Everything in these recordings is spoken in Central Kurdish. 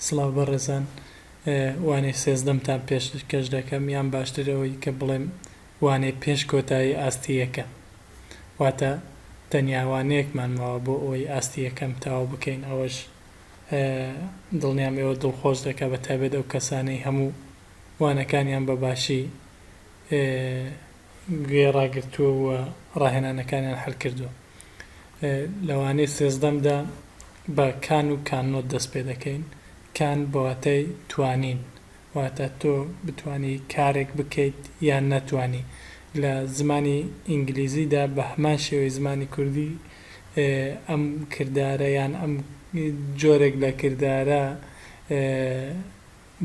سڵاو بەڕێزان وانەی سێزدەمتان پێشکەش دەکەم یان باشتر ئەوەی کە بڵێم وانەی پێش کۆتایی ئاستی یەکەم واتە تەنیا وانەیەکمان ماوە بۆ ئەوەی ئاستی یەکەم تەواو بکەین ئەوەش دڵنیام ئێوە دڵخۆش دەکا بە تایبەت ئەو کەسانەی هەموو وانەکانیان بە باشی گوێ ڕاگرتووە و ڕاهێنانەکانیان حل کردووە. لە وانەی سێزدەمدا بە can و cannot دەست پێ دەکەین. Can بە واتای توانین، واتە تۆ بتوانی کارێک بکەیت یان نەتوانی. لە زمانی ئینگلیزیدا بە هەمان شێوەی زمانی کوردی ئەم کردارە یان ئەم جۆرێک لە کردارە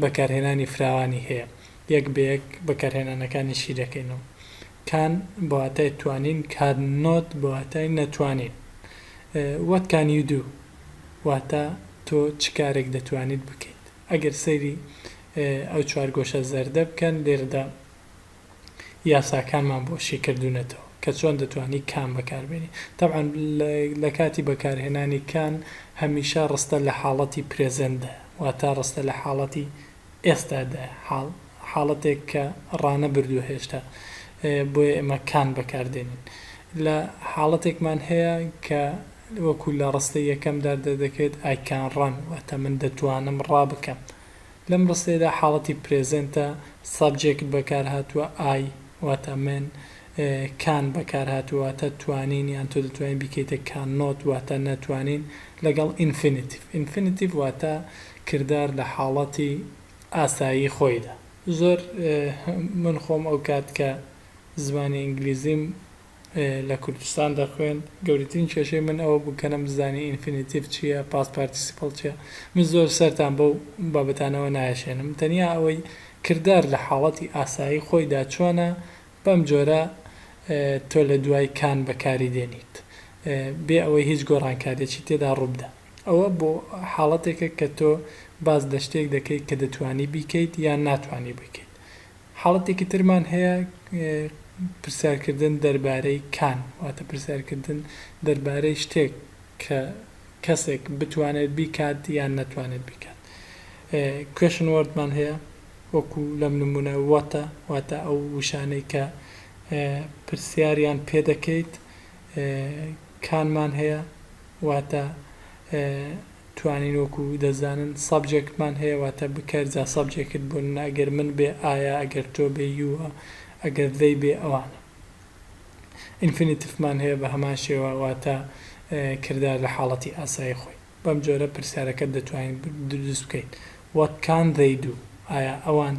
بەکارهێنانی فراوانی هەیە. یەک بە یەک بەکارهێنانەکانی شی دەکەینەوە. Can بە واتای توانین، cannot بە واتای نەتوانین. What can you do واتە تۆ چ کارێک دەتوانیت بکەیت. ئەگەر سەیری ئەو چوارگۆشە زەردە بکەن لێرەدا یاساکانمان بۆ شیکردوونەتەوە کە چۆن دەتوانی can بەکاربێنی. تەبعەن لە کاتی بەکارهێنانی can هەمیشە ڕستە لە حاڵەتی present دایە، واتە ڕستە لە حاڵەتی ئێستادایە، حاڵەتێک کە ڕانەبردووە هێشتا، بۆیە ئێمە can بەکاردێنین. لە حاڵەتێکمان هەیە کە وەکو لە ڕستەی یەکەمدا دەردەکەوێت I can run واتە من دەتوانم ڕابکەم. لەم ڕستەیەدا حاڵەتی present ە، subject بەکارهاتووە I واتە من، can بەکارهاتووە واتە توانین یان تۆ دەتوانی بیکەیتە cannot واتە نەتوانین لەگەڵ infinitive. Infinitive واتە کردار لە حاڵەتی ئاسایی خۆیدا. زۆر من خۆم ئەو کات کە زمانی ئینگلیزیم لە کوردستان دەخوێند گەورەترین کێشەی من ئەوە بوو کە نەمدەزانی infinitive چییە past participle چییە من زۆر سەرتان بەو بابەتانەوە نایەشێنم تەنیا ئەوەی کردار لە حاڵەتی ئاسایی خۆیدا چۆنە بەم جۆرە تۆ لە دوای can بەکاری دێنیت بێ ئەوەی هیچ گۆڕانکاریەکی تێدا ڕووبدا ئەوە بۆ حاڵەتێکە کە تۆ باس لە شتێک دەکەیت کە دەتوانی بیکەیت یان ناتوانی بیکەیت حاڵەتێکی ترمان هەیە پرسیارکردن دەربارەی can واتە پرسیارکردن دەربارەی شتێک کە کەسێک بتوانێت بیکات یان نەتوانێت بیکات. Question word مان هەیە وەکو لەم نمونە what ە واتە ئەو وشانەی کە پرسیاریان پێ دەکەیت. Can مان هەیە واتە توانین وەکو دەزانن subject مان هەیە واتە بکەر جا subject بۆ نمونە ئەگەر من بێ I ە ئەگەر تۆ بێ you ە ئەگەر they بێ ئەوانە. Infinitive مان هەیە بە هەمان شێوە واتە کردار لە حاڵەتی ئاسایی خۆی. بەم جۆرە پرسیارەکەت دەتوانین دروست بکەین. What can they do؟ ئایا ئەوان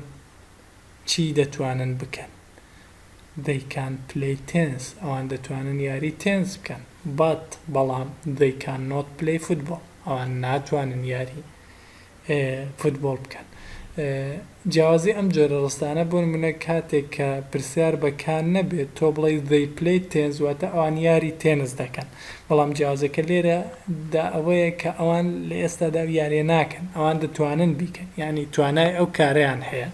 چی دەتوانن بکەن؟ They can play tennis ئەوان دەتوانن یاری تێنس بکەن. But بەڵام they cannot play football ئەوان ناتوانن یاری فوتبۆڵ بکەن. جیاوازی ئەم جۆرە ڕستانە بۆ نمونە کاتێک کە پرسیار بە can نەبێت تۆ بڵێی they play tennis واتە ئەوان یاری تێنس دەکەن بەڵام جیاوازەکە لێرە دا ئەوەیە کە ئەوان لە ئێستادا ئەو یاریە ناکەن ئەوان دەتوانن بیکەن یانی توانای ئەو کارەیان هەیە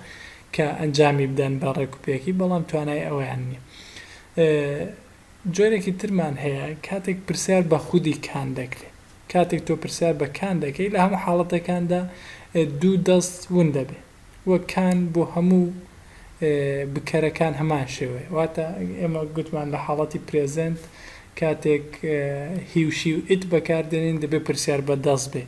کە ئەنجامی بدەن بە ڕێکوپێکی بەڵام توانای ئەوەیان نیە. جۆرێکی ترمان هەیە کاتێک پرسیار بە خودی can دەکرێت کاتێک تۆ پرسیار بە can دەکەی لە هەموو حاڵەتەکاندا دوو دەست ون دەبێ و can بۆ هەموو بکەرەکان هەمان شێوەیە واتە ئێمە گوتمان لە حاڵەتی present کاتێک he و she و it بەکاردێنین دەبێ پرسیار بە does بێ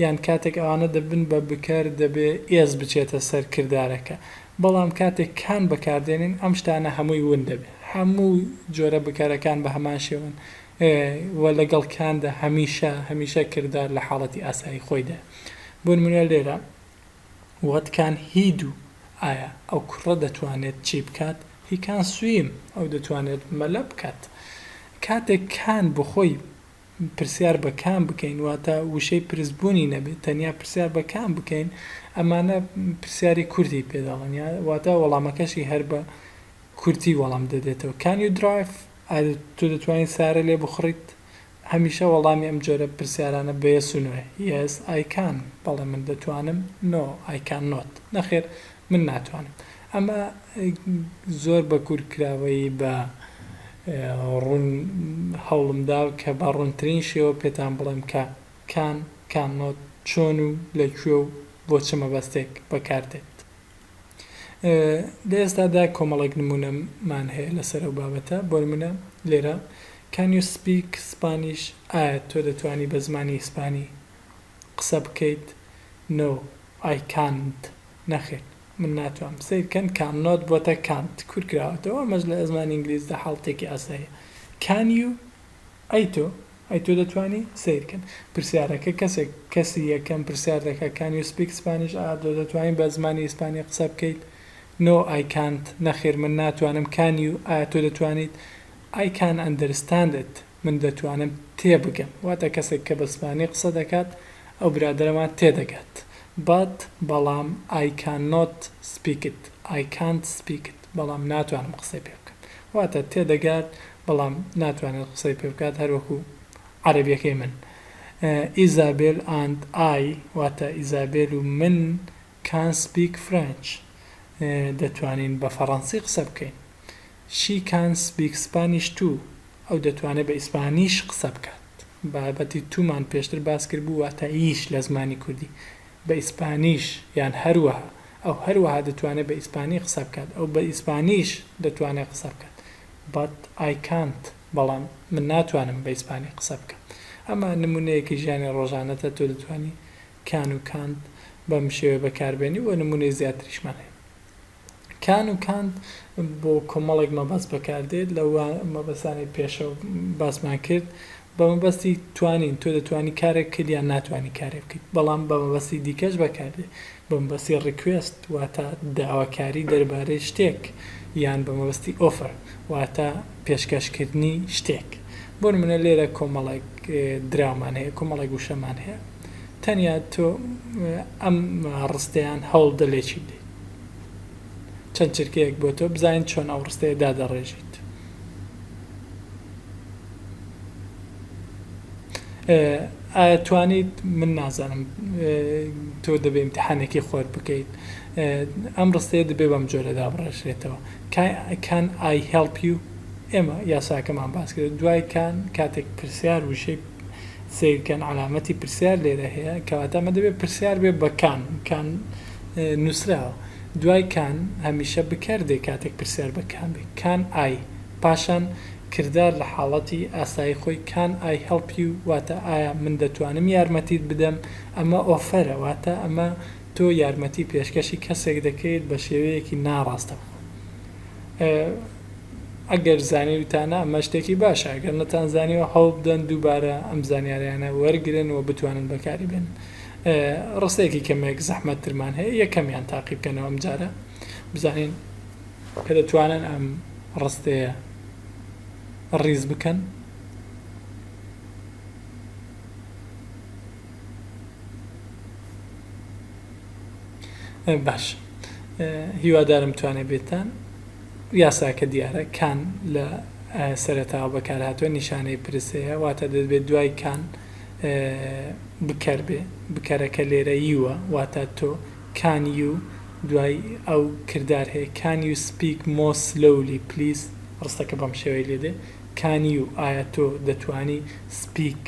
یان کاتێک ئەوانە دەبن بە بکەر دەبێ s بچێتە سەر کردارەکە بەڵام کاتێک can بەکاردێنین ئەم شتانە هەمووی ون دەبێ هەموو جۆرە بکەرەکان بە هەمان شێوەن و لەگەڵ can دا هەمیشە هەمیشە کردار لە حاڵەتی ئاسایی خۆیدایە بۆ نمونە لێرە What can he do ئایا ئەو کوڕە دەتوانێت چی بکات He can swim ئەو دەتوانێت مەلە بکات کاتێک can بۆ خۆی پرسیار بە can بکەین واتە وشەی پرس بوونی نەبێت تەنیا پرسیار بە can بکەین ئەمانە پرسیاری کورتی پێ دەڵێن یا واتە وەڵامەکەشی هەر بە کورتی وەڵام دەدێتەوە Can you drive ئایا تۆ دەتوانیت سەیارە لێ بخوڕیت هەمیشە وەڵامی ئەم جۆرە پرسیارانە بە yes و no یە Yes I can بەڵێ من دەتوانم No I cannot نەخێر من ناتوانم ئەمە زۆر بە کورتکراوەیی بە ڕوون هەوڵم دا کە بە ڕوونترین شێوە پێتان بڵێم کە can، cannot چۆن و لە کوێ و بۆ چ مەبەستێک بەکاردێت. لە ئێستادا کۆمەڵێک نموونەمان هەیە لەسەر ئەو بابەتە، بۆ نموونە لێرە Can you speak Spanish؟ ئایا تۆ دەتوانی بە زمانی ئیسپانی قسە بکەیت؟ No, I can't. نەخێر، من ناتوانم. سەیرکەن cannot بۆتە can't کورت کراوەتەوە، ئەمەش لە زمانی ئینگلیزیدا حاڵەتێکی ئاساییە. Can you؟ ئەی تۆ؟ ئەی تۆ دەتوانی؟ سەیرکەن پرسیارەکە کەسێک کەسی یەکەم پرسیار دەکات Can you speak Spanish؟ ئایا تۆ دەتوانی بە زمانی ئیسپانی قسە بکەیت؟ No, I can't. نەخێر من ناتوانم. Can you؟ ئایا تۆ دەتوانیت؟ I can understand it. من دەتوانم تێبگەم. واتە کەسێک کە بە سپانی قسە دەکات ئەو برادەرەمان تێدەگات. But بەڵام I cannot speak it. I can't speak it. بەڵام ناتوانم قسەی پێ بکەم. واتە تێدەگات بەڵام ناتوانێت قسەی پێ بکات هەر وەکو عەرەبیەکەی من. ئیزابێل and I واتە ئیزابێل و من can speak French دەتوانین بە فەڕەنسی قسە بکەین. She can speak Spanish too ئەو دەتوانێت بە ئیسپانیش قسە بکات. بابەتی too مان پێشتر باس کردبوو واتە یش لە زمانی کوردی. بە ئیسپانیش یان هەروەها ئەو هەروەها دەتوانێت بە ئیسپانی قسە بکات. ئەو بە ئیسپانیش دەتوانێت قسە بکات. But I can't بەڵام من ناتوانم بە ئیسپانی قسە بکەم. ئەمە نموونەیەکی ژیانی ڕۆژانەتە تۆ دەتوانی can و can't بەم شێوەیە بەکاربێنی و نموونەی زیاتریشمان هەیە. کان و کانت بۆ کۆمەڵێک مەبەست بەکاردێت لەو مەبەستانەی پێشەوە باسمان کرد بە مەبەستی توانین تۆ دەتوانی کارێک بکەیت یان ناتوانی کارێک بکەیت بەڵام بە مەبەستی دیکەش بەکاردێت بە مەبەستی request واتە داواکاری دەربارەی شتێک یان بە مەبەستی offer واتە پێشکەشکردنی شتێک بۆ نمونە لێرە کۆمەڵێک دراومان هەیە کۆمەڵێک وشەمان هەیە تەنیا تۆ ئەم ڕستەیان هەوڵدە لێکی بدەیت چەند چرکەیەک بۆ تۆ بزانین چۆن ئەو ڕستەیە دادەڕێژیت. ئایا توانیت من نازانم تۆ دەبێ ئیمتیحانێکی خۆت بکەیت ئەم ڕستەیە دەبێ بەم جۆرە دابڕێژرێتەوە Can I help you ئێمە یاساکەمان باس کرد دوای can کاتێک پرسیار وشەی سەیرکەن عەلامەتی پرسیار لێرە هەیە کەواتە ئەمە دەبێت پرسیار بێ بە can can نووسراوە دوای can هەمیشە بکەر دێ کاتێک پرسیار بە can بێ can I پاشان کردار لە حاڵەتی ئاسایی خۆی Can I help you واتە ئایا من دەتوانم یارمەتیت بدەم ئەمە offer ە واتە ئەمە تۆ یارمەتی پێشکەشی کەسێک دەکەیت بە شێوەیەکی ناڕاستەوخۆ ئەگەر زانیوتانە ئەمە شتێکی باشە، ئەگەر نەتانزانیوە هەوڵبدەن دووبارە ئەم زانیاریانە وەرگرن و بتوانن بەکاری بێنن. ڕستەیەکی کەمێک زەحمەتترمان هەیە، یەکەمیان تاقی بکەنەوە ئەمجارە بزانین کە دەتوانن ئەم ڕستەیە ڕیز بکەن. باش هیوادارم توانێ بێتان یاساکە دیارە can لە سەرەتاوە بەکارهاتووە نیشانەی پرسەیە واتە دەبێت دوای can بکەر بێ بکەرەکە لێرە you ە واتە تۆ can you دوای ئەو کردار هەیە Can you speak more slowly please ڕستەکە بەم شێوەی لێ دێ Can you ئایا تۆ دەتوانی speak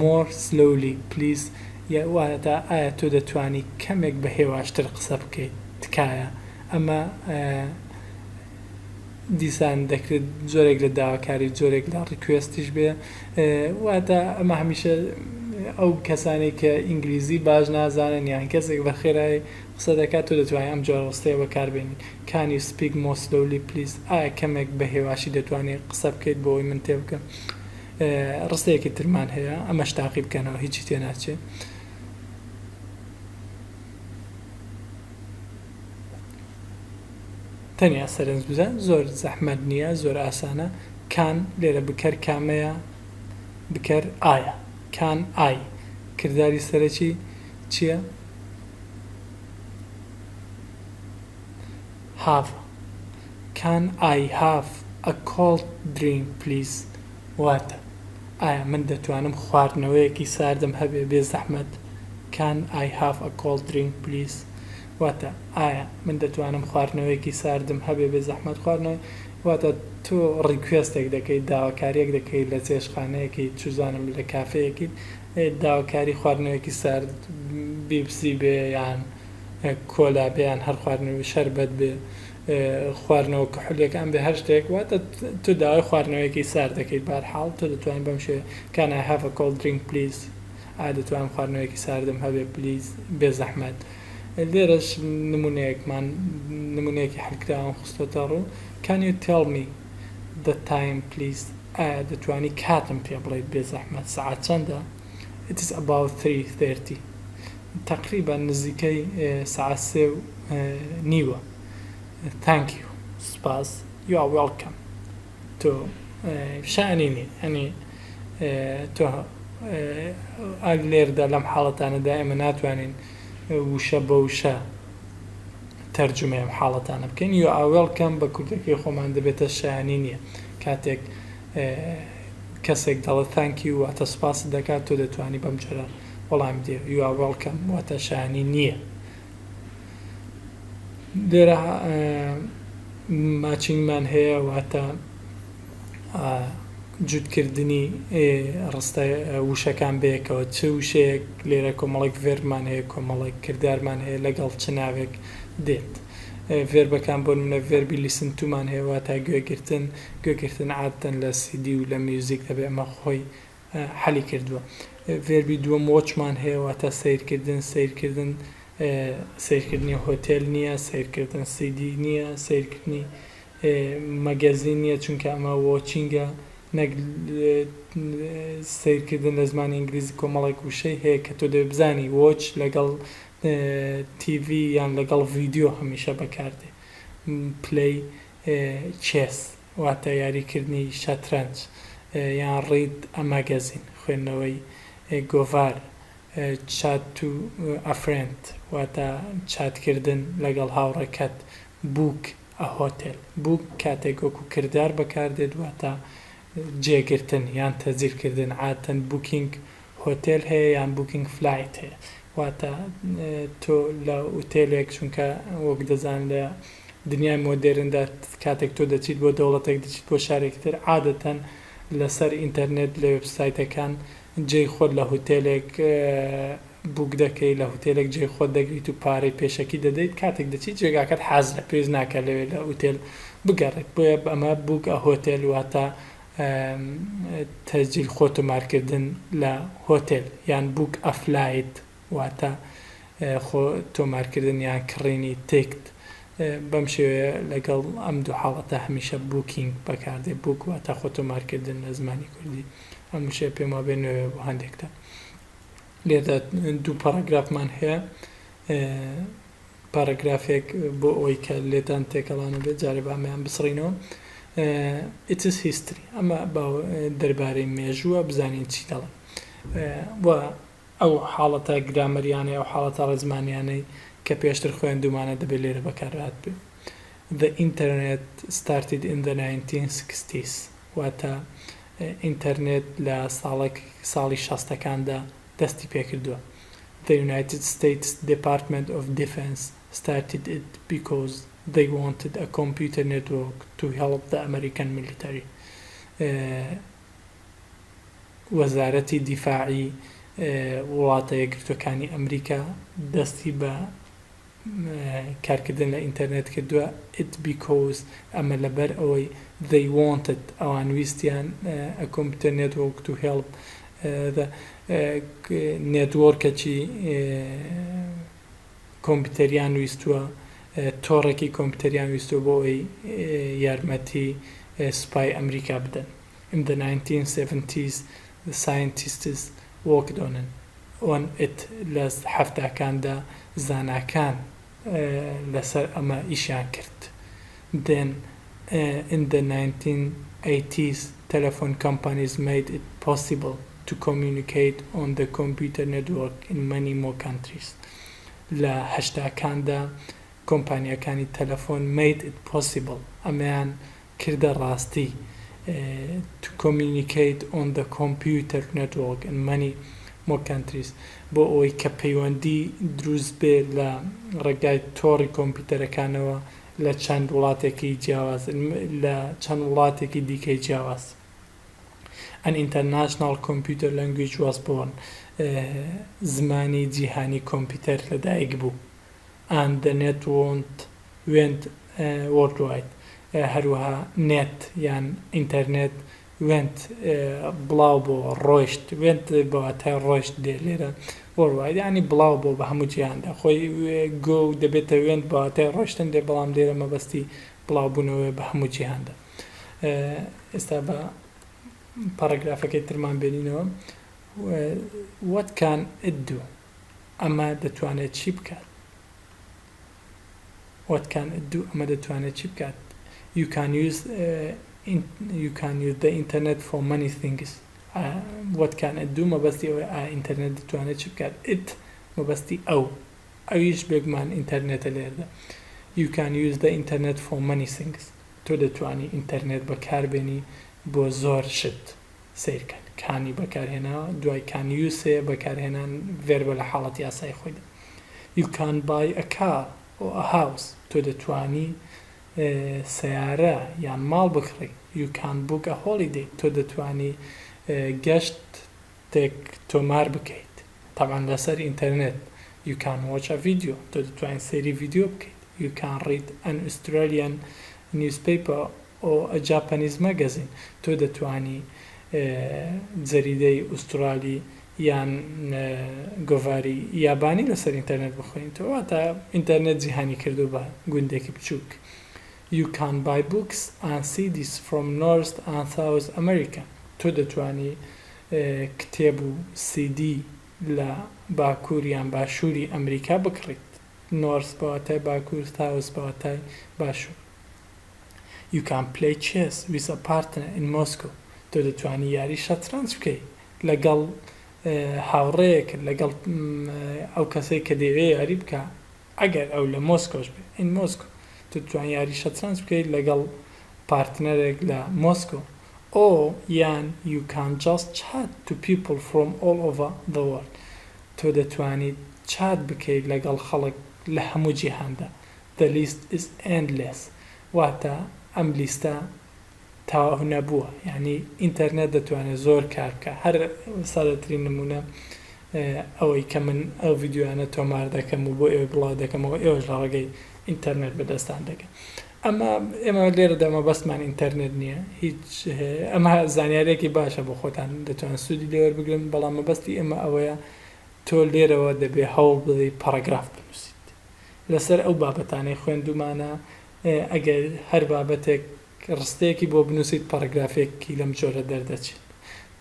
more slowly please واتە ئایا تۆ دەتوانی کەمێک بە هێواشتر قسە بکەیت تکایە ئەمە دیسان دەکرێت جۆرێک لە داواکاری جۆرێک لە request یش بێ واتە ئەمە هەمیشە ئەو کەسانەی کە ئینگلیزی باش نازانن یان کەسێک بە خێرایی قسە دەکات تۆ دەتوانانی ئەم جۆرە ڕستەیە بەکاربێنی Can you speak more slowly please ئایا کەمێک بە هێواشی دەتوانی قسە بکەیت بۆ ئەوەی من تێبگەم ڕستەیەکی ترمان هەیە ئەمەش تاقی بکەنەوە هیچی تێناچێ تەنیا سەرنج بدە زۆر زەحمەت نییە زۆر ئاسانە can لێرە بکەر کامەیە بکەر I ە can I کرداری سەرەکی چییە؟ Have Can I have a cold drink please واتە ئایا من دەتوانم خواردنەوەیەکی ساردم هەبێ بێ زەحمەت Can I have a cold drink please واتە ئایا من دەتوانم خواردنەوەیەکی ساردم هەبێ بێ زەحمەت خواردنەوەی. واتە تۆ request ێک دەکەیت، داواکارییەک دەکەیت لە چێشتخانەیەکیت، چوزانم لە کافێیەکیت، داواکاری خواردنەوەیەکی سارد بیپسی بێ یان کۆلا بێ یان هەر خواردنەوەی شەربەت بێ خواردنەوە کحولیەکان بێ هەر شتێک واتە تۆ داوای خواردنەوەیەکی سارد دەکەیت بەهەرحاڵ تۆ دەتوانیت بەم شێوەیە Can I have a cold drink please ئایا دەتوانم خواردنەوەیەکی ساردم هەبێ please بێ زەحمەت لێرەش نمونەیەکمان نمونەیەکی حلکراوم خستۆتە ڕوو Can you tell me the time please ئایا دەتوانی کاتم پێ بڵێیت بێ زەحمەت سەعات چەندە It is about 3:30 تەقریبەن نزیکەی سەعات سێ و نیوە Thank you سوپاس You are welcome تۆ شانی نی ئەنی تۆ لێردا لەم حاڵەتانەدا ئێمە ناتوانین وشە بە وشە تەرجومەی ئەم حاڵەتانە بکەین You are welcome بە کوردەکەی خۆمان دەبێتە شایانی نییە کاتێک کەسێک دەڵێت thank you واتە سوپاست دەکات تۆ دەتوانی بەم جۆرە وەڵامی بدەیەوە You are welcome واتە شایانی نییە لێرە matching مان هەیە واتە جووتکردنی ڕستە وشەکان بەیەکەوە چ وشەیەک لێرە کۆمەڵێک verb مان هەیە کۆمەڵێک کردارمان هەیە لەگەڵ چ ناوێک دێت verb ەکان بۆ نمونە verb ی listen to مان هەیە واتا گوێگرتن گوێگرتن عادەتەن لە سیدی و لە میوزیک دەبێ ئەمە خۆی حەلی کردووە verb ی دووەم watch مان هەیە واتە سەیرکردن سەیرکردن سەیرکردنی هۆتێل نییە سەیرکردن سیدی نییە سەیرکردنی magazine نییە چونکە ئەمە watching ە نەک سەیرکردن لە زمانی ئینگلیزی کۆمەڵێک وشەی هەیە کە تۆ دەبێت بزانی watch لەگەڵ TV یان لەگەڵ ڤیدیۆ هەمیشە بەکاردێ play chess واتە یاریکردنی شەترەنج یان read a magazine خوێندنەوەی گۆڤار chat to a friend واتە چاتکردن لەگەڵ هاوڕێکەت book a hotel book کاتێک وەکو کردار بەکاردێت واتە جێگرتن یان تەجیلکردن عادەتەن booking hotel هەیە یان booking flight هەیە واتە تۆ لە ئوتێلێک چونکە وەک دەزان لە دنیای مۆدێرندا کاتێک تۆ دەچیت بۆ دەوڵەتێک دەچیت بۆ شارێکی تر عادەتەن لەسەر ئینتەرنێت لە وێبسایتەکان جێی خۆت لە هوتێلێک book دەکەی لە هوتێلێک جێی خۆت دەگریت و پارەی پێشەکی دەدەیت کاتێک دەچیت جێگاکەت حازرە پێویست ناکات لەوێ لە ئوتێل بگەڕێیت بۆیە ئەمە book a hotel واتە تەسجیل خۆ تۆمارکردن لە هۆتێل یان book a flight واتە خۆ تۆمارکردن یان کڕینی ticket بەم شێوەیە لەگەڵ ئەم دوو حاڵەتە هەمیشە booking بەکاردێ book واتە خۆ تۆمارکردن لە زمانی کوردی ئەم وشەیە پێم وابێ نوێ بۆ هەندێکتان لێرەدا دوو پەڕەگرافمان هەیە پاراگرافێک بۆ ئەوەی کە لێتان تێکەڵانە بێت جارێ با ئەمەیان بسڕینەوە It's history ئەمە دەربارەی مێژووە بزانین چی دەڵێن و ئەو حاڵەتە گرامەریانەی ئەو حاڵەتە ڕێزمانیانەی کە پێشتر خوێندومانە دەبێت لێرە بەکارهات بێ The internet started in the 1960s واتە ئینتەرنێت لە ساڵێک ساڵی شەستەکاندا دەستی پێکردووە The United States Department of Defense started it because they wanted a computer network to help the American military وەزارەتی دیفاعی وڵاتە یەکگرتووەکانی ئەمریکا دەستی بە کارکردن لە ئینتەرنێت کردووە it because ئەمە لەبەر ئەوەی they wanted ئەوان ویستیان a computer network to help the network ەکی کۆمپیوتەریان ویستووە تۆڕێکی کۆمپیوتەریان ویستووە بۆ ئەوەی یارمەتی سوپای ئەمریکا بدەن In the 1970s the scientists worked on it on it لە حەفتاکاندا زاناکان لەسەر ئەمە ئیشیان کرد Then in the 1980s telephone companies made it possible to communicate on the computer network in many more countries لە هەشتاکاندا کۆمپانیاکانی تەلەفۆن made it possible ئەمەیان کردە ڕاستی to communicate on the computer network in many more countries بۆ ئەوەی کە پەیوەندی دروست بێ لە ڕێگای تۆڕی کۆمپیوتەرەکانەوە لە چەند وڵاتێکی جیاواز لە چەند وڵاتێکی دیکەی جیاواز. An international computer language was born زمانی جیهانی کۆمپیوتەر لەدایک بوو. And the net went went worldwide هەروەها نێت یان ئینتەرنێت went بڵاو بۆوە ڕۆیشت went بە واتای ڕۆیشت دێ لێرە worldwide یانی بڵاو بۆ بە هەموو جیهاندا خۆی go دەبێتە went بە واتای ڕۆیشتن دێ بەڵام لێرە مەبەستی بڵاو بوونەوەیە بە هەموو جیهاندا ئێستا بە پەڕەگرافەکەی ترمان بێنینەوە What can it do ئەمە دەتوانێت چی بکات What can it do ئەمە دەتوانێت چی بکات You can use you can use the internet for many things What can it do مەبەستی ئەوەیە ئایا ئینتەرنێت دەتوانێت چی بکات It مەبەستی ئەو ئەویش بێگومان ئینتەرنێتە لێرەدا You can use the internet for many things تۆ دەتوانی ئینتەرنێت بەکاربێنی بۆ زۆر شت سەیرکەن can ی بەکارهێناوە دوای can use هەیە بەکارهێنان verb ە لە حاڵەتی ئاسایی خۆیدا You can buy a car or a house تۆ دەتوانی سەیارە یان ماڵ بکڕی You can book a holiday تۆ دەتوانی گەشتێک تۆمار بکەیت تەبعەن لەسەر ئینتەرنێت You can watch a video تۆ دەتوانی سەیری ڤیدیۆ بکەیت You can read an Australian newspaper or a Japanese magazine تۆ دەتوانی جەریدەی ئوسترالی یان گۆڤاری یابانی لەسەر ئینتەرنێت بخوێنیتەوە واتە ئینتەرنێت جیهانی کردووە بە گوندێکی بچووک You can buy books and CDs from North and South America تۆ دەتوانی کتێب و سیدی لە باکوور یان باشووری ئەمریکا بکڕیت North بە واتای باکوور South بە واتای باشوور. You can play chess with a partner in Moscow تۆ دەتوانی یاری شەترەنج بکەی لەگەڵ هاوڕێیەکت لەگەڵ ئەو کەسەی کە دەیەوێ یاری بکا ئەگەر ئەو لە مۆسکۆش بێ in Moscow تۆ دەتوانی یاری شەترەنج بکەیت لەگەڵ partner ێک لە مۆسکۆ or یان you can just chat to people from all over the world تۆ دەتوانیت چات بکەیت لەگەڵ خەڵک لە هەموو جیهاندا The list is endless واتە ئەم لیستە تەواو نەبووە یانی ئینتەرنێت دەتوانێت زۆر کار بکات هەر سادەترین نمونە ئەوەی کە من ئەو ڤیدیۆیانە تۆمار دەکەم و بۆ ئێوەی بڵاو دەکەمەوە ئێوەش لە ڕێگەی ئینتەرنێت بەدەستان دەگەن ئەمە ئێمە لێرەدا مەبەستمان ئینتەرنێت نییە هیچ ئەمە زانیارێکی باشە بۆ خۆتان دەتوان سوودی لێوەربگرن بەڵام مەبەستی ئێمە ئەوەیە تۆ لێرەوە دەبێ هەوڵ بدەیت پەڕەگراف بنووسیت لەسەر ئەو بابەتانەی خوێندوومانە، ئەگەر هەر بابەتێک ڕستەیەکی بۆ بنووسیت پەڕەگرافێکی لەم جۆرە دەردەچێت.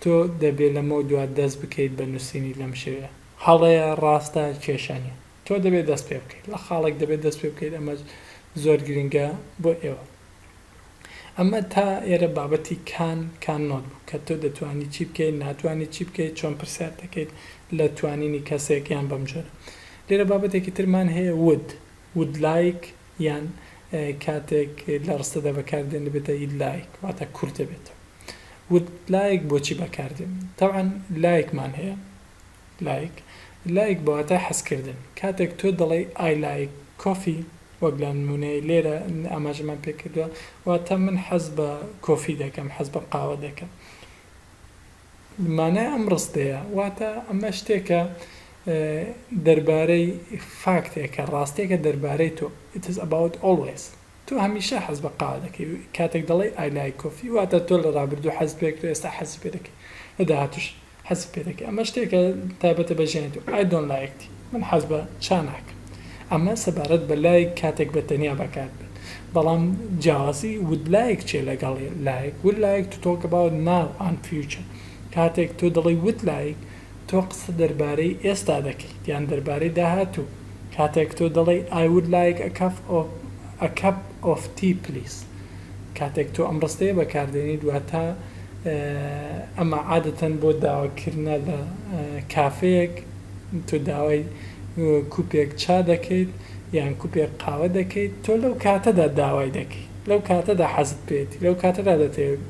تۆ دەبێ لەمەودوا دەست بکەیت بە نووسینی لەم شێوەیە. هەڵەیە، ڕاستە، کێشە نییە. تۆ دەبێ دەست پێ بکەیت. لە خاڵێک دەبێ دەست پێ بکەیت، ئەمەش زۆر گرنگە بۆ ئێوە. ئەمە تا ئێرە بابەتی can، can not بوو کە تۆ دەتوانی چی بکەیت، ناتوانی چی بکەیت، چۆن پرسیار دەکەیت لە توانینی کەسێک یان بەم جۆرە. لێرە بابەتێکی ترمان هەیە would، would like یان کاتێک لە ڕستەدا بەکاردێن دەبێتە you'd like واتە کورت دەبێتەوە. would like بۆچی بەکاردێن؟ تەبعەن like مان هەیە like like بە واتای حەزکردن کاتێک تۆ دەڵێی I like coffee وەک لە نمونەی لێرە ئاماژەمان پێکردووە واتە من حەز بە coffee دەکەم حەز بە قاوە دەکەم مانای ئەم ڕستەیە واتە ئەمە شتێکە دەربارەی فاکتێکە ڕاستێکە دەربارەی تۆ it is about always تۆ هەمیشە حەز بە قاوە دەکەی کاتێک دەڵێی I like coffee واتە تۆ لە ڕابردوو حەزت پێ کردووە ئێستا حەزت پێ دەکەی لە داهاتووش حەزت پێ دەکەی ئەمە شتێکە تایبەتە بە ژیانی تۆ I don't like tea من حەز بە چا ناکەم ئەمە سەبارەت بە like کاتێک بە تەنیا بەکار بێت بەڵام جیاوازی would like چیە لەگەڵ like would like to talk about now and future کاتێک تۆ دەڵێی would like تۆ قسە دەربارەی ئێستا دەکەیت یان دەربارەی داهاتوو کاتێک تۆ دەڵێی I would like a cup of a cup of tea please کاتێک تۆ ئەم ڕستەیە بەکاردێنیت واتە ئەمە عادەتەن بۆ داواکردنە لە کافێیەک تۆ داوای کوپێک چا دەکەیت یان کوپێک قاوە دەکەیت تۆ لەو کاتەدا داوای دەکەیت لەو کاتەدا حەزت پێیەتی لەو کاتەدا دەتەوێت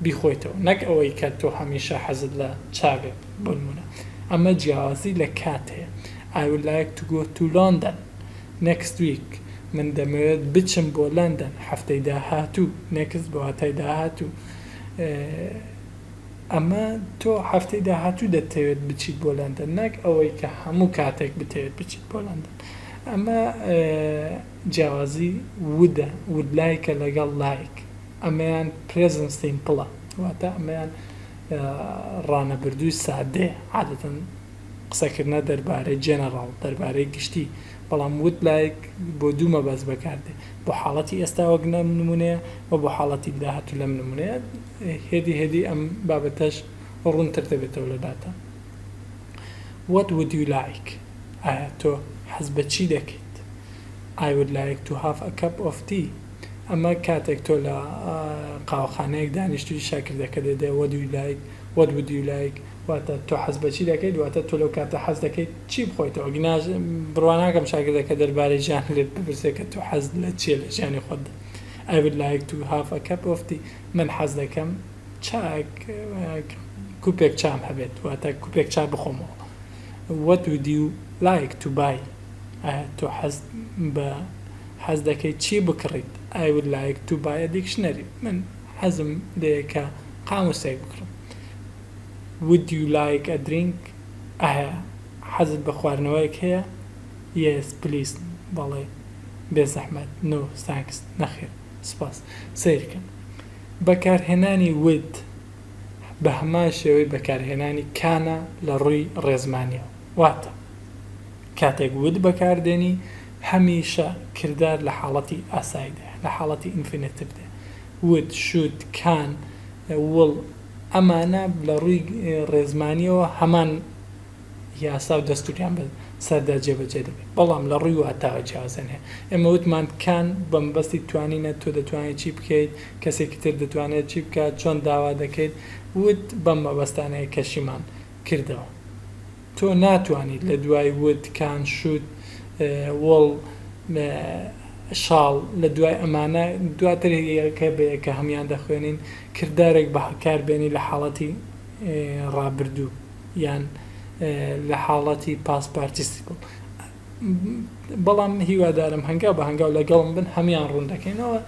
بیخۆیتەوە نەک ئەوەی کە تۆ هەمیشە حەزت لە چا بێت بۆ نمونە ئەمە جیاوازی لە کات هەیە I would like to go to London next week. من دەمەوێت بچم بۆ لەندەن هەفتەی داهاتوو. Next بە واتای داهاتوو. ئەمە تۆ هەفتەی داهاتوو دەتەوێت بچیت بۆ لەندەن نەک ئەوەی کە هەموو کاتێک بتەوێت بچیت بۆ لەندەن. ئەمە جیاوازی would ە، would like ە لەگەڵ like. ئەمەیان present simple ە، واتە ئەمەیان ڕانەبردووی سادەیە. عادەتەن قسەکردنە دەربارەی جێنەڕاڵ، دەربارەی گشتی، بەڵام would like بۆ دوو مەبەست بەکاردێ، بۆ حاڵەتی ئێستا وەک لەم نموونەیە و بۆ حاڵەتی داهاتوو لەم نموونەیە. هێدی هێدی ئەم بابەتەش ڕوونتر دەبێتەوە لە داتا. What would you like؟ ئایا تۆ حەز بە چی دەکەیت؟ I would like to have a cup of tea. ئەمە کاتێک تۆ لە قاوەخانەیەک دانیشتووی شاکردەکە دێ What do you like؟ What would you like؟ واتە تۆ حەز بە چی دەکەیت؟ واتە تۆ لەو کاتە حەز دەکەیت چی بخۆیتەوە؟ گنا بڕوا ناکەم شاگردەکە دەربارەی ژیان لێت بپرسێ کە تۆ حەز لە چییە لە ژیانی خۆتدا. I would like to have a cup of tea. من حەز دەکەم چایەک کوپێک چام هەبێت، واتە کوپێک چا بخۆمەوە. What would you like to buy؟ ئایا تۆ حەز بە حەز دەکەیت چی بکڕیت؟ I would like to buy a dictionary. من حەزم لێیە کە قامووسێک بکڕم. Would you like a drink؟ ئایا حەزت بە خواردنەوەیەک هەیە؟ Yes, please. بەڵێ، بێزەحمەت. No, thanks. نەخێر، سوپاس. سەیرکەن بەکارهێنانی would بە هەمان شێوەی بەکارهێنانی can ە لە ڕووی ڕێزمانیەوە. واتە کاتێک would بەکاردێنی هەمیشە کردار لە حاڵەتی ئاساییدایە، لە حاڵەتی infinitive دایە. Would، should، can، will ئەمانە لە ڕووی ڕێزمانیەوە هەمان یاسا و دەستوریان بە سەردا جێبەجێ دەبێت، بەڵام لە ڕووی واتاوە جیاوازیان هەیە. ئێمە وتمان can بە مەبەستی توانینە، تۆ دەتوانیت چی بکەیت، کەسێکی تر دەتوانێت چی بکات، چۆن داوا دەکەیت، would بەم مەبەستانەیە کەشیمان کردەوە. تۆ ناتوانیت لە دوای would، can، should، will، shall لە دوای ئەمانە دواتر یەکە بە یەکە هەموویان دەخوێنین کردارێک بەکار بێنی لە حاڵەتی ڕابردوو یان لە حاڵەتی past participle بەڵام هیوادارم هەنگاو بە هەنگاو لەگەڵم بن هەموویان ڕوون دەکەینەوە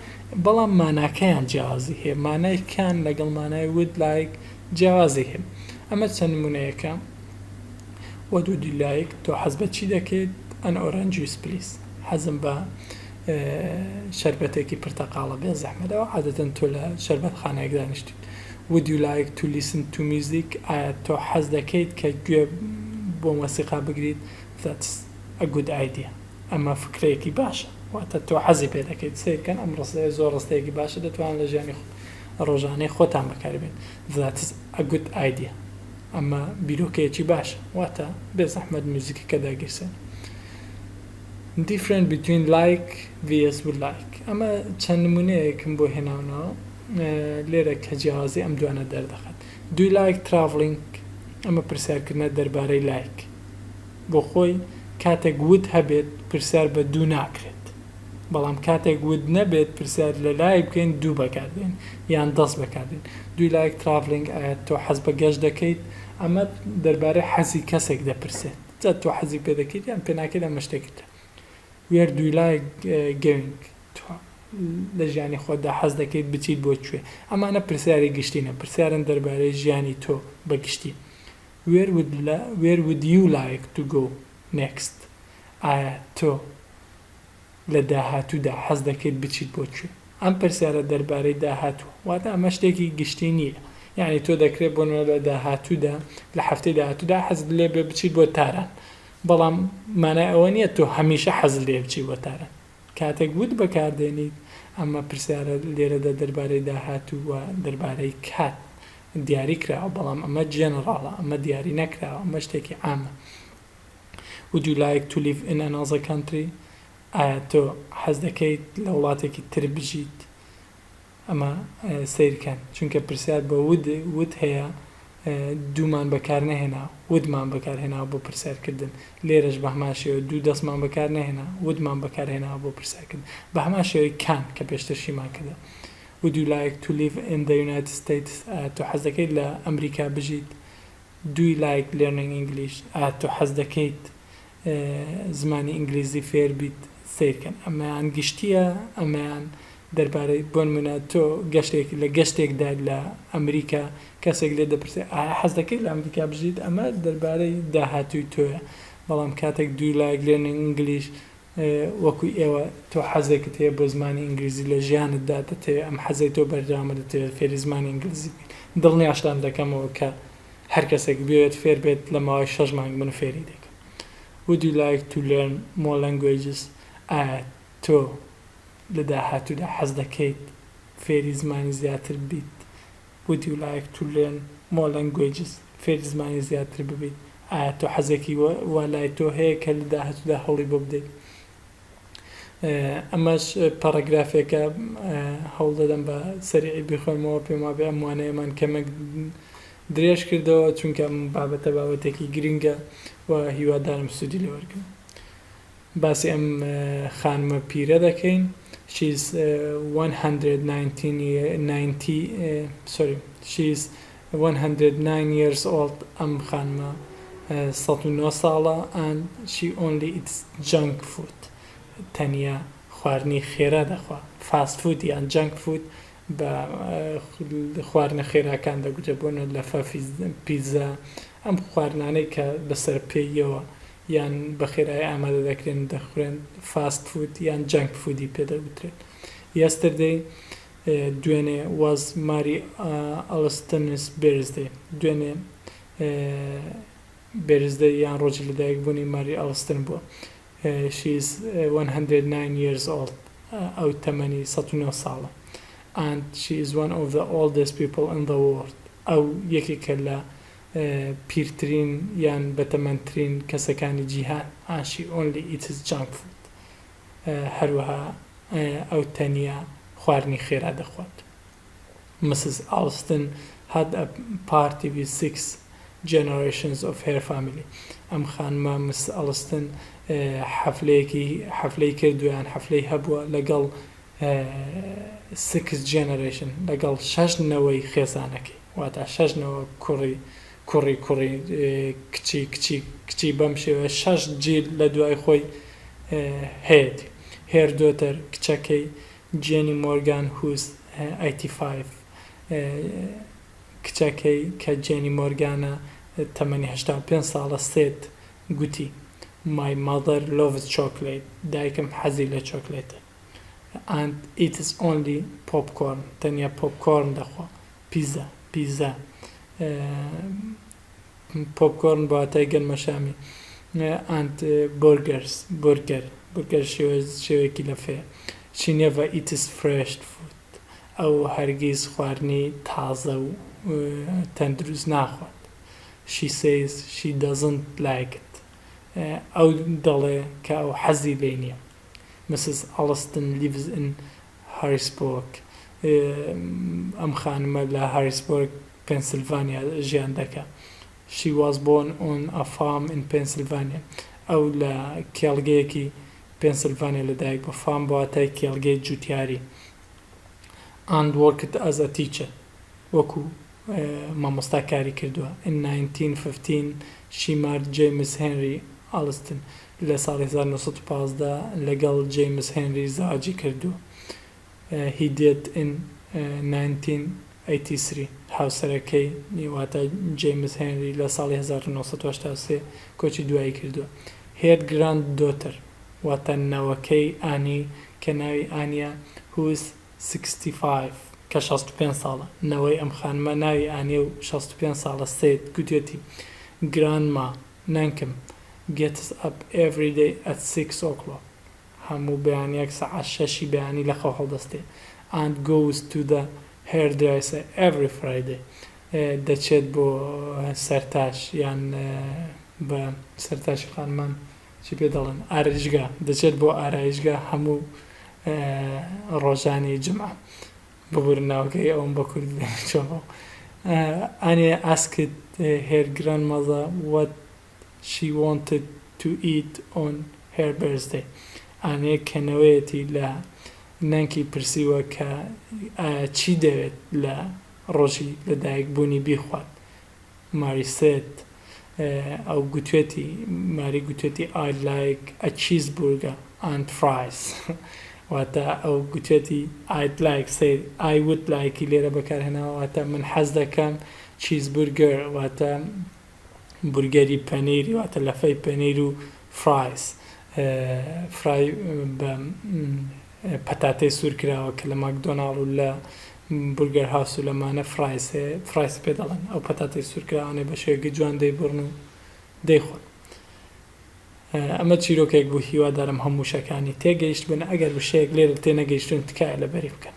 بەڵام ماناکەیان جیاوازی هەیە مانای can لەگەڵ مانای would like جیاوازی هەیە ئەمە چەند نمونەیەکە What would you like تۆ حەز بە چی دەکەیت An orange juice please حەزم بە شەربەتێکی پرتەقاڵە بێ زەحمەت ئەوە عادەتەن تۆ لە شەربەتخانەیەک دانیشتیت Would you like to listen to music ئایا تۆ حەز دەکەیت کە گوێ بۆ مۆسیقا بگریت That's a good idea ئەمە فکرەیەکی باشە واتە تۆ حەزی پێ دەکەیت سەیرکەن ئەم ڕستەیە زۆر ڕستەیەکی باشە دەتوانن لە ژیانی ڕۆژانەی خۆتان بەکاری بێن That's a good idea ئەمە بیرۆکەیەکی باشە واتە بێ زەحمەت میوزیکەکە داگیرسێن Different between like vs would like ئەمە چەند نمونەیەکم بۆ هێناونەوە لێرە کە جیاوازی ئەم دوانە دەردەخات Do you like traveling ئەمە پرسیارکردنە دەربارەی like بۆ خۆی کاتێک would هەبێت پرسیار بە do ناکرێت بەڵام کاتێک would نەبێت پرسیار لە like بکەین do بەکاردێن یان does بەکاردێن Do you like traveling ئایا تۆ حەز بە گەشت دەکەیت ئەمە دەربارەی حەزی کەسێک دەپرسێت جا تۆ حەزی پێ دەکەیت یان پێ ناکەیت ئەمە شتێکی ترە Where do you like going تۆ لە ژیانی خۆتدا حەز دەکەیت بچیت بۆ کوێ ئەمانە پرسیاری گشتینە پرسیارن دەربارەی ژیانی تۆ بە گشتی Where would Where would you like to go next ئایا تۆ لە داهاتوودا حەز دەکەیت بچیت بۆ کوێ؟ ئەم پرسیارە دەربارەی داهاتووە، واتە ئەمە شتێکی گشتی نییە، یانی تۆ دەکرێت بۆ نموونە لە داهاتوودا، لە هەفتەی داهاتوودا حەزت لێ بێ بچیت بۆ تاران، بەڵام مانای ئەوە نییە تۆ هەمیشە حەزت لێیە بچیت بۆ تاران. کاتێک would بەکاردێنیت، ئەمە پرسیارە لێرەدا دەربارەی داهاتوو و دەربارەی کات دیاری کراوە، بەڵام ئەمە جێنەڕاڵە، ئەمە دیاری نەکراوە، ئەمە شتێکی عامە. Would you like to live in another country؟ ئایا تۆ حەز دەکەیت لە وڵاتێکی تر بژیت؟ ئەمە سەیرکەن چونکە پرسیار بە would would هەیە do مان بەکار نەهێنا would مان بەکار هێناوە بۆ پرسیارکردن لێرەش بە هەمان شێوە do does مان بەکار نەهێنا would مان بەکار هێناوە بۆ پرسیارکردن بە هەمان شێوەی can کە پێشتر شیمان کردە Would you like to live in the United States؟ ئایا تۆ حەز دەکەیت لە ئەمریکا بژیت؟ Do you like learning English؟ ئایا تۆ حەز دەکەیت زمانی ئینگلیزی فێر بیت؟ سەیرکەن ئەمەیان گشتیە ئەمەیان دەربارەی بۆنمونە تۆ گەشتێک لە گەشتێکدایت لە ئەمریکا کەسێک لێت دەپرسێ ئایا حەز دەکەیت لە ئەمریکا بژیت ئەمە دەربارەی داهاتووی تۆیە بەڵام کاتێک Do you like learning English وەکو ئێوە تۆ حەزێکت هەیە بۆ زمانی ئینگلیزی لە ژیانتدا دەتەوێت ئەم حەزەی تۆ بەردەوامە دەتەوێت فێری زمانی ئینگلیزی ببیت دڵنیاشتان دەکەمەوە کە هەر کەسێک بێت فێر بێت لە ماوەی شەش مانگ من فێری دەکەم Would you like to learn more languages ئایا تۆ لە داهاتوودا حەز دەکەیت فێری زمانی زیاتر بیت Would you like to learn more languages فێری زمانی زیاتر ببیت ئایا تۆ حەزێکی وا لای تۆ هەیە کە لە داهاتوودا هەوڵی بۆ بدەیت ئەمەش پەڕەگرافێکە هەوڵ دەدەم بە سەریعی بیخوێنمەوە پێم وابێ ئەم وانەیەمان کەمێک درێژ کردەوە چونکە ئەم بابەتە بابەتێکی گرنگە و هیوادارم سوودی لێ وەرگرن. باسی ئەم خانمە پیرە دەکەین She's 190 sorry She's 109 years old ئەم خانمە 109 ساڵە and she only eats junk food تەنیا خواردنی خێرا دەخوا fast food یان junk food بە خواردنە خێراکان دەگوترێت بۆ نمونە لەفە پیتزا ئەم خواردنانەی کە بەسەر پێیەوە یان بە خێرایی ئامادە دەکرێن و دەخورێن fast food یان junk food ی پێ دەگوترێت Yesterday دوێنێ was Mary Alston's birthday دوێنێ birthday یان ڕۆژی لەدایکبوونی ماری ئەڵستن بووە She is 109 years old ئەو تەمەنی 109 ساڵە and she is one of the oldest people in the world ئەو یەکێکە لە پیرترین یان بەتەمەنترین کەسەکانی جیهان and she only eats junk food هەروەها ئەو تەنیا خواردنی خێرا دەخوات. Mrs. Alston had a party with six generations of her family ئەم خانمە Mrs. Alston حەفلەیەکی حەفلەی کردووە یان حەفلەی هەبووە لەگەڵ six generation لەگەڵ شەش نەوەی خێزانەکەی واتا شەش نەوە کوڕی کوڕی کوڕی کچی کچی کچی بەم شێوەیە شەش جیل لە دوای خۆی هەیەتی Her daughter کچەکەی Jenny Morgan who's 85 کچەکەی کە جێنی مۆرگانە تەمەنی 85 ساڵە said گوتی My mother loves chocolate دایکم حەزی لە چۆکلێتە and eats only popcorn تەنیا پۆپکۆرن دەخوا پیزا پیزا پۆپکۆرن بە واتای گەنمەشامی and burgers بۆرگەر بۆرگەر شێوەیەکی لەفەیە She never eats fresh food ئەو هەرگیز خواردنی تازە و تەندروست ناخوات She says she doesn't like it ئەو دەڵێ کە ئەو حەزی لێی نییە Mrs. Alston lives in Harrisburg ئەم خانمە لە هاریسبۆرگ پێنسیلڤانیا ژیان دەکا She was born on a farm in Pennsylvania ئەو لە کێڵگەیەکی پێنسیلڤانیا لەدایک بووە Farm بە واتای کێڵگەی جوتیاری and worked as a teacher وەکو مامۆستا کاری کردووە In 1915 she married James Henry Alston لە ساڵی 1915 لەگەڵ جەیمس هێنری زەواجی کردووە He died in 1983 هاوسەرەکەی واتە جەیمس هێنری لە ساڵی 1983 کۆچی دوایی کردووە Her granddaughter واتە نەوەکەی ئانی کە ناوی ئانیە who is 65 کە 65 ساڵە نەوەی ئەم خانمە ناوی ئانیە و 65 ساڵە said گوتیەتی Grandma نەنکم gets up every day at 6 o'clock هەموو بەیانیەک سەعات شەشی بەیانی لە خەو هەڵدەستێ and goes to the hairdresser every Friday دەچێت بۆ سەرتاش یان بە سەرتاشی خانمان چی پێ دەڵێن ئارایشگا دەچێت بۆ ئارایشگا هەموو ڕۆژانی جمعە ببورن ناوەکەی ئەوم بە کوردی دەنووسمەوە Anya asked her grandmother what she wanted to eat on her birthday ئانیە کە نەوەیەتی لە نەنکی پرسیوە کە ئایا چی دەوێت لە ڕۆژی لەدایک بوونی بیخوات Mary said ئەو گوتوێتی ماری گوتوێتی I'd like a cheeseburger. and fries واتە ئەو گوتێتی I'd like سەیر I would like ی لێرە بەکارهێناوە واتە من حەز دەکەم چیزبورگەر واتە بورگەری پەنیر واتە لەفەی پەنیر و fries fry بە پەتاتەی سوور کراوە کە لە ماکدۆناڵ و لە بورگەر هاوس و لەمانە fries هەیە fries پێ دەڵێن ئەو پەتاتەی سوور کراوانەی بە شێوەیەکی جوان دەیبڕن و دەیخۆن. ئەمە چیرۆکێک بوو هیوادارم هەموو وشەکانی تێگەیشتبن ئەگەر وشەیەک لێرە تێنەگەیشتوون تکایە لەبەری بکەن.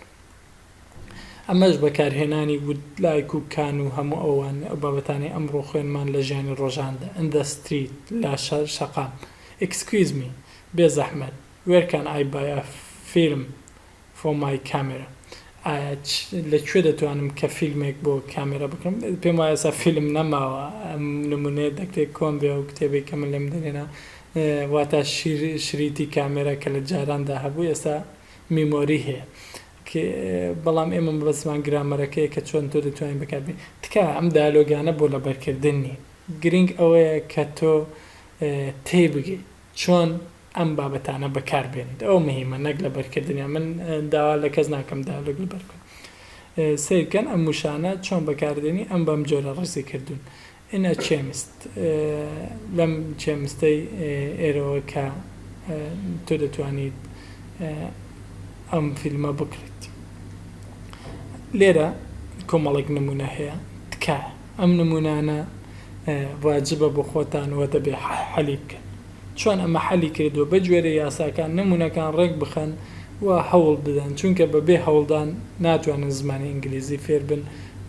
ئەمەش بەکارهێنانی would like و can و هەموو ئەوان ئەو بابەتانەی ئەمڕۆ خوێنمان لە ژیانی ڕۆژاندا in the street لە شەقام Excuse me بێ زەحمەت Where can I buy a film for my camera ئایا لە کوێ دەتوانم کە فیلمێک بۆ کامێرا بکڕم؟ پێم وایە ئێستا فیلم نەماوە ئەم نمونەیە دەکرێت کۆن بێ ئەو کتێبەی کە من لێم دەرهێنا واتا شیر شریتی کامێرا کە لە جاراندا هەبوو ئێستا memory هەیە بەڵام ئێمە مەبەستمان گرامەرەکەیە کە چۆن تۆ دەتوانین بەکاربێنی تکایە ئەم دالۆگانە بۆ لەبەرکردن نین گرنگ ئەوەیە کە تۆ تێیبگەیت چۆن ئەم بابەتانە بەکار بێنیت ئەوە مهیمە نەک لەبەرکردنیان من داوا لە کەس ناکەم دایالۆگ لەبەر بکەن سەیرکەن ئەم وشانە چۆن بەکاردێنی ئەم بەم جۆرە ڕیزی کردوون in a chemist لەم chemist ەی ئێرەوە کە تۆ دەتوانیت ئەم فیلمە بکڕیت لێرە کۆمەڵێک نمونە هەیە تکایە ئەم نمونانە واجبە بۆ خۆتان وە دەبێ حەلی بکەن چۆن ئەمە حەلی کردووە بەگوێرەی یاساکان نمونەکان ڕێک بخەن و هەوڵ بدەن چونکە بەبێ هەوڵدان ناتوانن زمانی ئینگلیزی فێر بن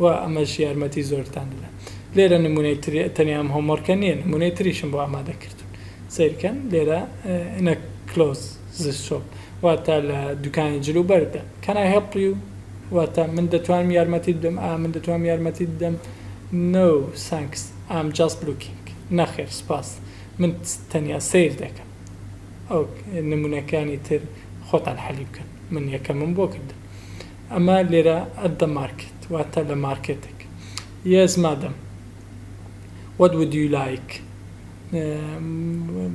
و ئەمەش یارمەتی زۆرتان دەدات لێرە نمونەی تری تەنیا ئەم homework ە نییە نمونەی تریشم بۆ ئامادە کردوون سەیرکەن لێرە in a clothes shop واتە لە دوکانی جل و بەرگدا can I help you واتە من دەتوانم یارمەتیت بدەم ئا من دەتوانم یارمەتیت بدەم no thanks I'm just looking نەخێر سوپاس من تەنیا سەیر دەکەم ئەو نمونەکانی تر خۆتان حەلی بکەن من یەکەمم بۆ کردن ئەمە لێرە at the market واتە لە مارکێتێک yes madam what would you like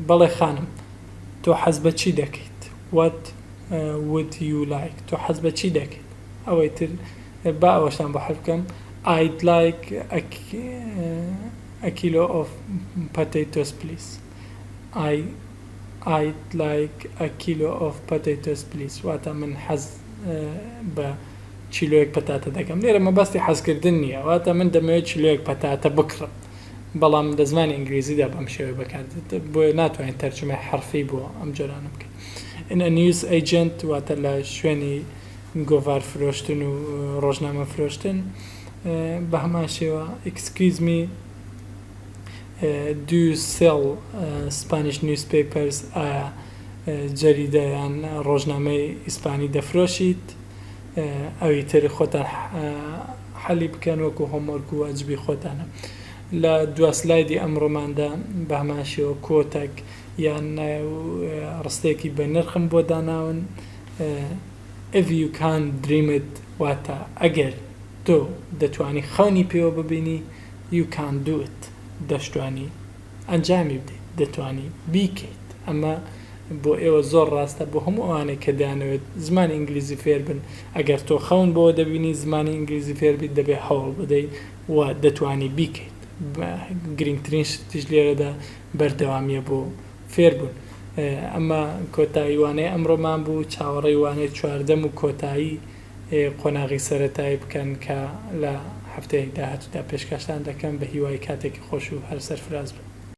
بەڵێ خانم تۆ حەز بە چی دەکەیت what would you like تۆ حەز بە چی دەکەیت ئەوەی تر با ئەوەشتان بۆ حەل بکەم I'd like a, a kilo of potatoes please I I'd like a kilo of potatoes please واتە من حەز بە کیلۆیەک پەتاتە دەکەم لێرە مەبەستی حەزکردن نییە واتە من دەمەوێت کیلۆیەک پەتاتە بکڕم بەڵام لە زمانی ئینگلیزیدا بەم شێوەیە بەکاردێت بۆیە ناتوانین تەرجمەی حەرفی بۆ ئەم جۆرانە بکەین in a news agent واتە لە شوێنی گۆڤار فرۆشتن و ڕۆژنامە فرۆشتن بە هەمان شێوە excuse me do you sell Spanish newspapers ئایا جەریدە یان ڕۆژنامەی ئیسپانی دەفرۆشیت ئەوی تر خۆتان حەلی بکەن وەکو homework و واجبی خۆتانە لە دوا سلایدی ئەمڕۆماندا بە هەمان شێوە quote ێک یان ڕستەیەکی بە نرخم بۆ داناون If you can dream it واتە ئەگەر تۆ دەتوانی خەونی پێوە ببینی you can do it دەشتوانی ئەنجامی بدەیت دەتوانی بیکەیت ئەمە بۆ ئێوە زۆر ڕاستە بۆ هەموو ئەوانەی کە دەیانەوێت زمانی ئینگلیزی فێر بن ئەگەر تۆ خەون بەوە دەبینی زمانی ئینگلیزی فێر بیت دەبێت هەوڵ بدەیت و دەتوانی بیکەیت گرنگترین شتیش لێرەدا بەردەوامیە بۆ فێربوون. ئەمە کۆتایی وانەی ئەمڕۆمان بوو، چاوەڕێی وانەی چواردەم و کۆتایی قۆناغی سەرەتایی بکەن کە لە هەفتەیەک داهاتوودا پێشکەشتان دەکەم، بە هیوای کاتێکی خۆش و هەر سەرفراز بن.